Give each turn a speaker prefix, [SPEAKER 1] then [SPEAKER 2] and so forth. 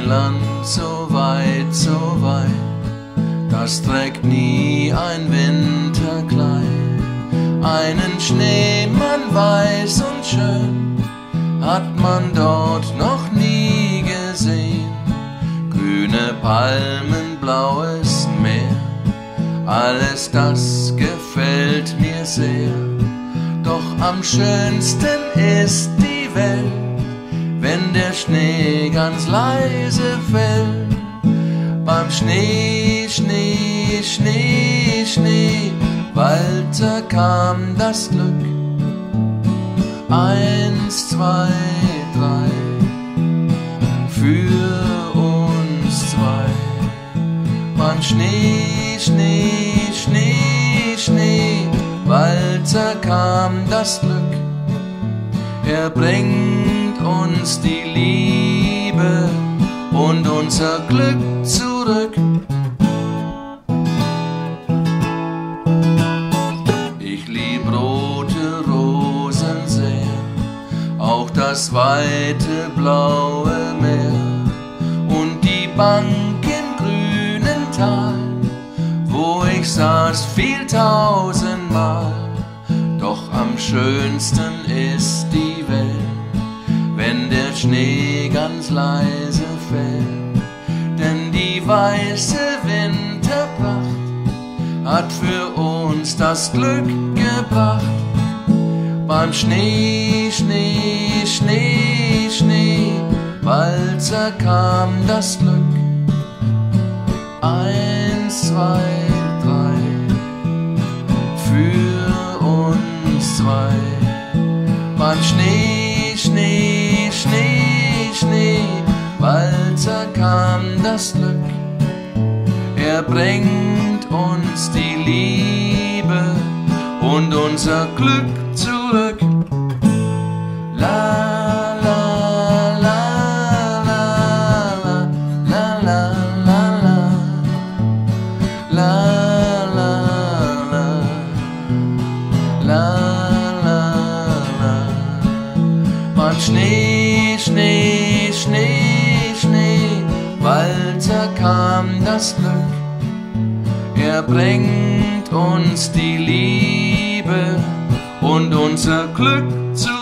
[SPEAKER 1] ein Land so weit, so weit, das trägt nie ein Winterkleid. Einen Schneemann weiß und schön hat man dort noch nie gesehen. Grüne Palmen, blaues Meer, alles das gefällt mir sehr. Doch am schönsten ist die Welt, wenn der Schnee ganz leise fällt. Beim Schnee, Schnee, Schnee, Schnee, Walzer kam das Glück. 1, 2, 3, für uns zwei. Beim Schnee, Schnee, Schnee, Schnee, Walzer kam das Glück. Er bringt uns die Liebe und unser Glück zurück. Ich lieb rote Rosen sehr, auch das weite blaue Meer und die Bank im grünen Tal, wo ich saß viel tausendmal. Doch am schönsten ist die Welt, wenn der Schnee ganz leise fällt. Denn die weiße Winterpracht hat für uns das Glück gebracht. Beim Schnee, Schnee, Schnee, Schnee, Walzer kam das Glück. 1, 2, 3, für uns zwei. Beim Schnee, Schnee, Schnee, Schnee, Walzer kam das Glück. Er bringt uns die Liebe und unser Glück zurück. La, la, la, la, la, la, la, la, la, la, la, la, la, la. Beim Schnee, Schnee, Schnee, Schnee, Walzer kam das Glück. Er bringt uns die Liebe und unser Glück zurück.